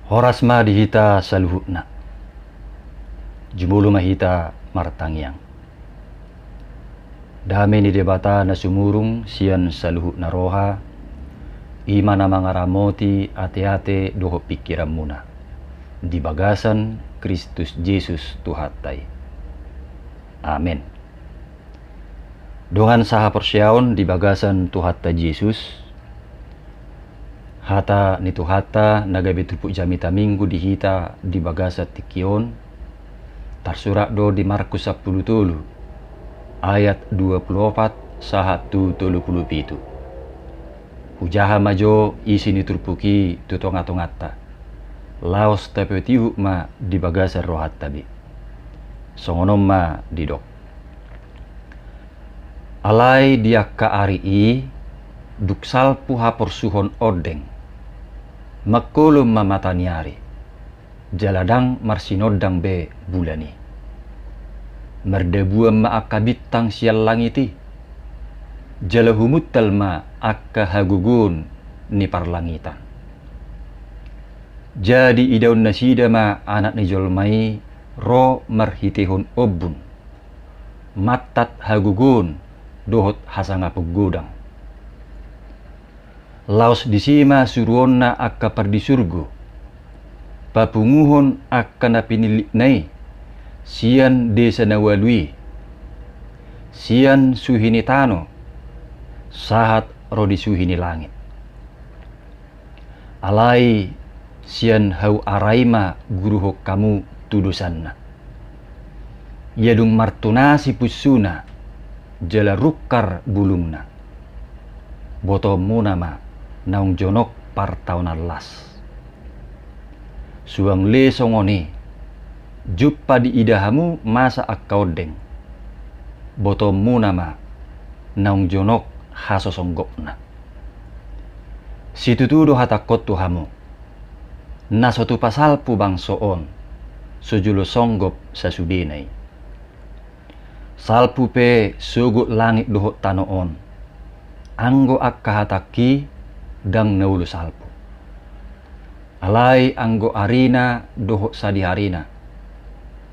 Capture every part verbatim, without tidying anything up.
Horas ma di hita saluhutna. Jumolo ma hita martangiang. Dame ni Debata na sumurung sian saluhutna roha, i ma na mangaramoti ateate dohot pingkiranmuna di bagasan Kristus Jesus Tuhanta i. Amen. Dongan sahaporseaon di bagasan Tuhanta Jesus, hata ni Tuhanta na gabe turpuk jamita Minggu di hita di bagasan tingki on, tarsurat do di Markus sampulu tolu, ayat dua pulu opat sahat tu tolu pulu pitu. Hujaha ma jo isi ni turpuk i tu tongatonganta, laos tapatihut ma di bagasan rohanta be. Songon on ma didok. Alai di angka ari i, dung salpu haporsuhon ondeng, mangkolom ma mata ni ari, jala ndang marsinondang be bulan i. Mardabuan ma angka bintang sian langit i, jala humuntal ma angka hagogoon ni parlangitan. Jadi idaon nasida ma Anak ni jolma i ro marhiteihon ombun, mantat hagogoon dohot hasangapon godang. Laos disi ma suruonna angka pardisurgo, papunguhon angka na pinillitna i sian desa na ualu i, sian suhi ni tano sahat ro di suhi ni langit. Alai sian hau ara i ma guruhon hamu tu dosanna. Ia dung martunasi punsuna jala rungkar bulungna, botoonmuna ma naung jonok partaonan las. Suang le songon i, jumpa diida hamu masa angka ondeng, botoonmuna ma naung jonok hasosonggopna. Situtu do hatangkon tu hamu, na so tupa salpu bangso on, so jolo songgop sasudena i. Salpu pe sogot langit dohot tano on, anggo angka hatangki ndang na olo salpu. Alai anggo arina dohot sadiharina,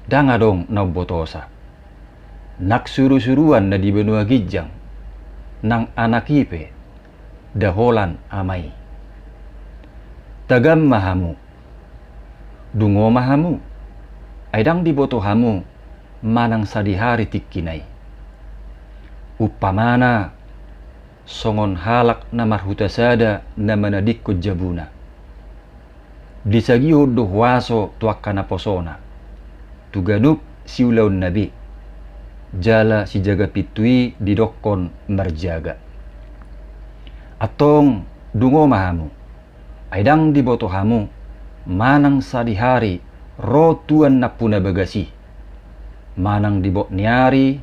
ndang adong na umbotosa. Nang surusuruan na di banua ginjang, nang Anak i pe, nda holan Ama i. Tagam ma hamu, dungo ma hamu, ai ndang diboto hamu manang sadihari tingkina i. Umpamana songon halak na marhuta sada na manadingkon jabuna. Disagihon do huaso tu angka naposona, tu ganup siulaonna be, jala sijaga pintu i didokkon marjaga. Antong dungo ma hamu, ai ndang diboto hamu manang sadihari ro tuan nampuna bagas i, manang di bot ni ari,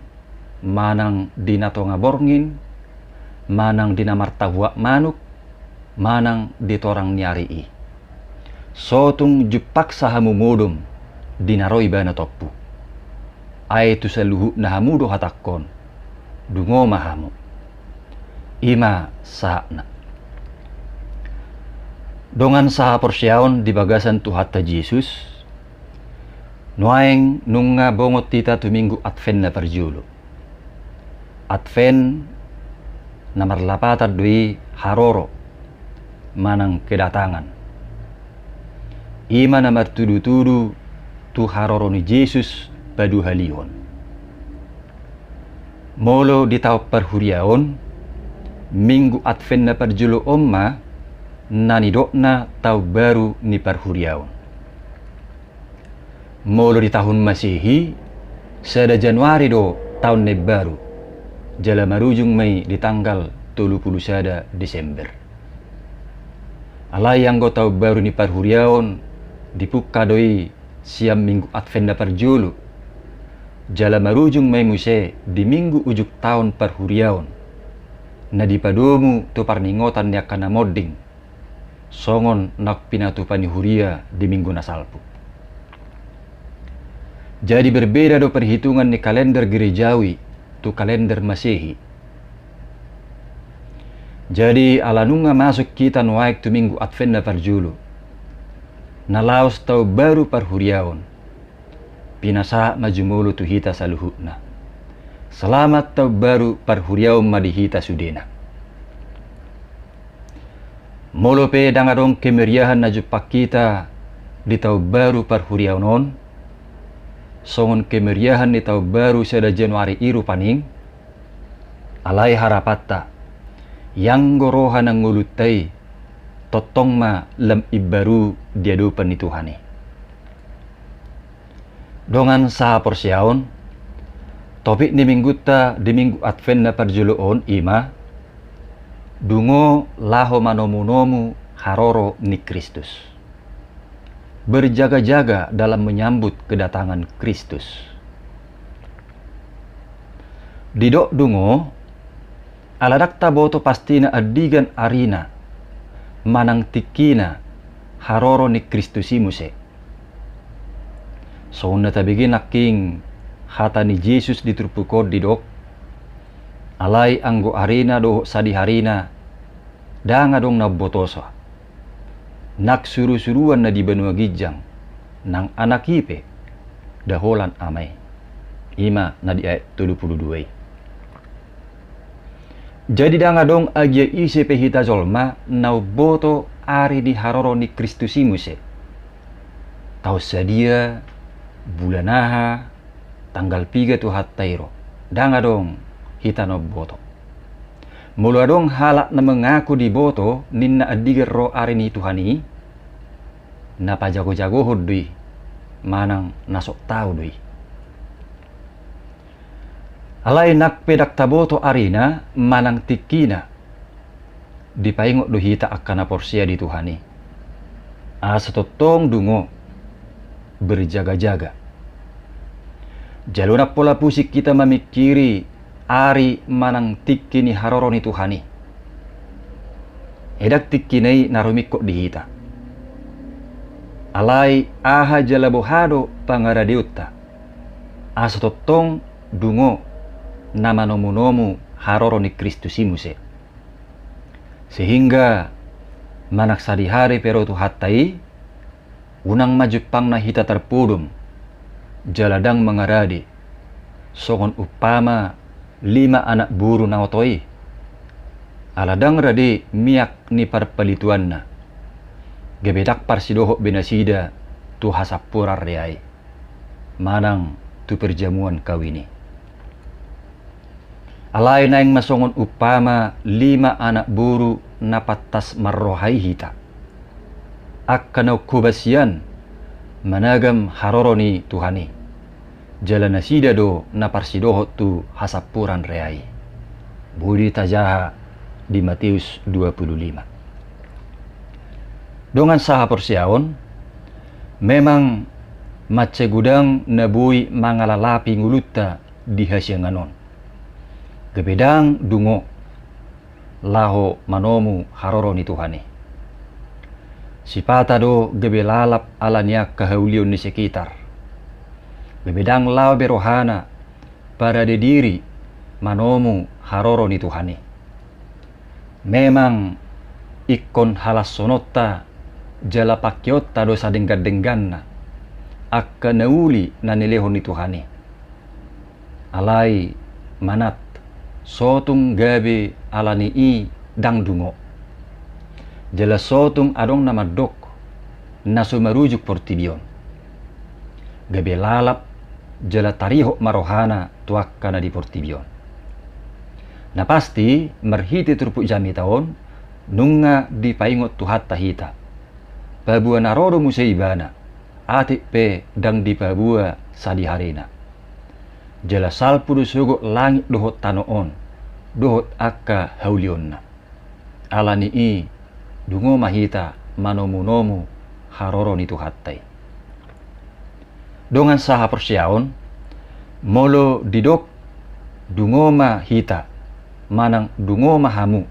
manang di na tonga borngin, manang di na martahuak manuk, manang di torang ni ari i. So tung jumpangsa hamu modom di na ro ibana tompu. Ai tu saluhutna hamu do hatangkon, dungo ma hamu. I ma sahatna. Dongan sahaporseaon di bagasan Tuhanta Jesus, nuaeng nunga bongot hita tu Minggu Advent na parjolo. Advent na marlapatan do i haroro manang kedatangan. I ma na martudutudu tu haroro ni Jesus paduahalihon. Molo di taon parhuriaon, Minggu Advent na parjolo on ma na nidokna taon baru ni parhuriaon. Molo di tahun Masehi, sada Januari do taon na imbaru, jala marujung ma i di tanggal tolu pulu sada Desember. Alai anggo taon baru ni parhuriaon, dipungka do i sian Minggu Advent na parjolo, jala marujung ma i muse di minggu ujung taon parhuriaon, na dipadomu tu parningotan ni angka na monding, songon naung pinatupa ni huria di minggu na salpu. Jadi berbeda do perhitungan ni kalender gerejawi tu kalender Masehi. Jadi ala nunga masuk hita nuaeng tu Minggu Advent na parjolo, Na laos taon baru parhuriaon, pinasahat ma jumolo tu hita saluhutna. Selamat taon baru parhuriaon ma di hita sudena. Molo pe ndang adong kemeriahan na jumpang hita di taon baru parhuriaon on, songon kemeriahan ni taon baru sada Januari i rupani, alai harapanta, ianggo roha na ngolunta i, tongtong ma lam imbaru di adopan ni Tuhan i. Dongan sahaporseaon, topik ni minggunta di minggu Advent na parjolo on i ma, dungo laho manomunomu haroro ni Kristus. Berjaga-jaga dalam menyambut kedatangan Kristus. Didok dungo, ala ndang taboto pastina andigan arina manang tingkina haroro ni Kristus i muse. Songon na tabege nangkin hata ni Jesus di turpuk on didok, alai anggo arina dohot sadiharina, ndang adong na umbotosa. Nang surusuruan na di banua ginjang, nang anak i pe, nda holan ama i. I ma na di ayat tolu pulu dua i. Jadi ndang adong agia ise pe hita jolma na umboto ari ni haroro ni Kristus i muse. Taon sadia, bulan aha, tanggal piga Tuhanta i ro. Ndang adong hita na umboto. Molo adong halak na mengaku diboto ninna andigan ro ari ni Tuhan i, na pajagojagohon do i, manang na sok tau do i. Alai nang pe ndang taboto arina manang tingkina, dipaingot do hita angka na porsea di Tuhan i. Asa tongtong dungo, berjaga-jaga. Jala unang pola pusing hita mamingkiri ari manang tingki ni haroro ni Tuhan i. Ndang tingkina i na rumingkot di hita. Alai aha jala boha do pangaradeonta, asa tongtong dungo na manomunomu haroro ni Kristus i muse. Sehingga manang sadihari pe ro Tuhanta i, unang ma jumpangna hita tarpodom, jala ndang mangarade, songon umpama lima anak boru na oto i. Ala ndang rade miak ni parpalituanna, gabe ndang parsidohot be nasida tu hasampuran rea i, manang tu perjamuan kawin i. Alai naeng ma songon umpama lima anak boru na pantas marroha i hita, angka na hobasian managam haroro ni Tuhan i. Jala nasida do na parsidohot tu hasampuran rea i. Boi do tajaha di Mateus dua pulu lima. Dongan sahaporseaon, memang mansai godang na boi mangalalapi ngolunta di hasiangan on. Gabe ndang dungo laho manomu haroro ni Tuhan i. Sipata do gabe lalap ala ni angka haulion ni sekitar. Gabe ndang laho be rohana parade diri manomu haroro ni Tuhan i. Memang ingkon halashononta jala pangkeonta do sadenggan-dengganna angka na uli na nilehon ni Tuhan i. Alai manat, sotung gabe ala ni i ndang dungo. Jala sotung adong na mandok na so marujung portibi on. Gabe lalap jala tarihot ma rohana tu angka na di portibi on. Na pasti marhite turpuk jamita on nunga dipaingot Tuhanta hita. Paboa na ro do muse ibana, atik pe ndang dipaboa sadiharina. Jala salpu do sogot langit dohot tano on, dohot angka haulionna. Ala ni i, dungo ma hita manomunomu haroro ni Tuhanta i. Dongan sahaporseaon, molo didok dungo ma hita, manang dungo ma hamu,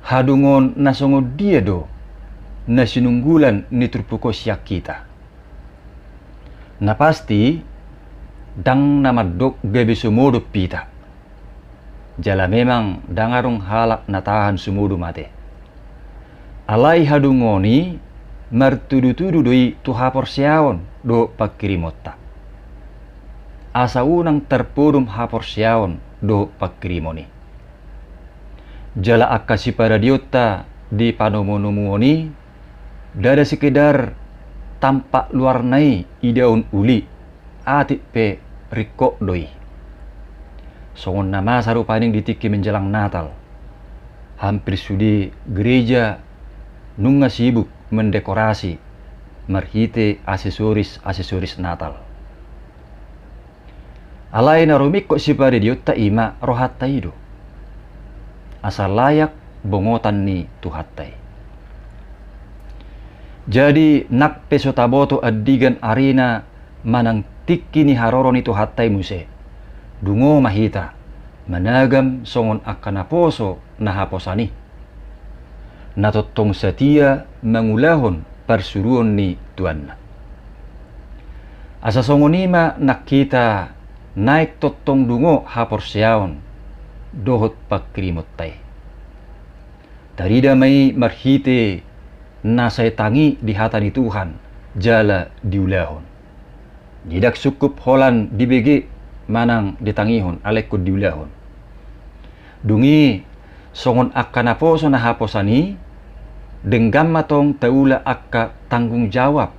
hadungoon na songon dia do na sinunggulan ni turpuk on sian hita? Na pasti, ndang na mandok gabe sumodom hita. Jala memang ndang adong halak na tahan sumodom ate. Alai hadungoon i Martudutudu do i tu haporseaon dohot pangkirimonta, asa unang tarpodom haporseaon dohot pangkirimon i. Jala angka siparadionta di panomunomuon i, ndada sekedar tampak luarna i idaon uli, atik pe ringkot do i. Songon na masa rupani di tingki menjelang Natal, hampir sude gereja nunga sibuk mendekorasi marhite aksesoris-aksesoris Natal. Alai na rumingkot siparadionta i ma rohanta i do, asa layak bongotan ni Tuhanta i. Jadi nang pe so taboto andigan arina manang tingki ni haroro ni Tuhanta i muse, dungo ma hita managam songon angka naposo na haposan i, na tongtong satia mangulahon parsuruon ni tuanna. Asa songon i ma nang hita naeng tongtong dungo haporseaon dohot pangkirimonta i. Tarida ma i marhite na sai tangi di hata ni Tuhan jala diulahon. Ndang sungkup holan dibege manang ditangihon, alai ingkon diulahon. Dung i, songon angka naposo na haposan i, denggan ma tong taula angka tanggung jawab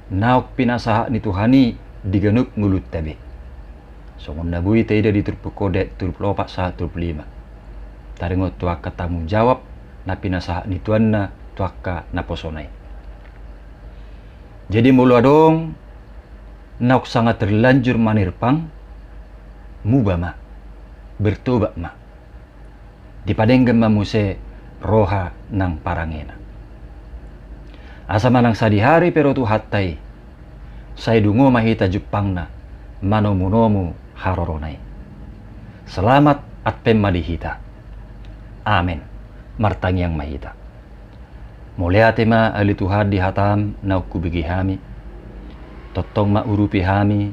naung pinasahat ni Tuhan i di ganup ngolunta be. Songon na boi taida di turpuk on, ayat tolu pulu opat sahat tolu pulu lima. Taringot tu angka tanggung jawab na pinasahat ni tuanna tu angka naposona i. Jadi molo adong naung sanga terlanjur manirpang, muba ma, bertobat ma. Dipadenggan ma muse roha nang parangena. Asa manang sadihari pe ro Tuhanta i, sai dungo ma hita jumpangna manomunomu harorona i. Selamat Advent ma di hita. Amen. Martangiang ma hita. Mauliate ma ale Tuhan di hatam naung hubege hami. Tongtong ma urupi hami,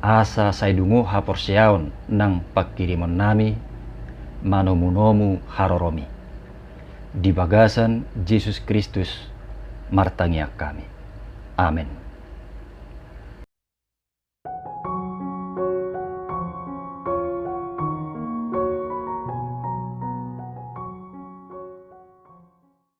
asa sai dungo haporseaon nang pangkirimonnami manomunomu harorom i. Di bagasan Jesus Kristus martangiang hami. Amen.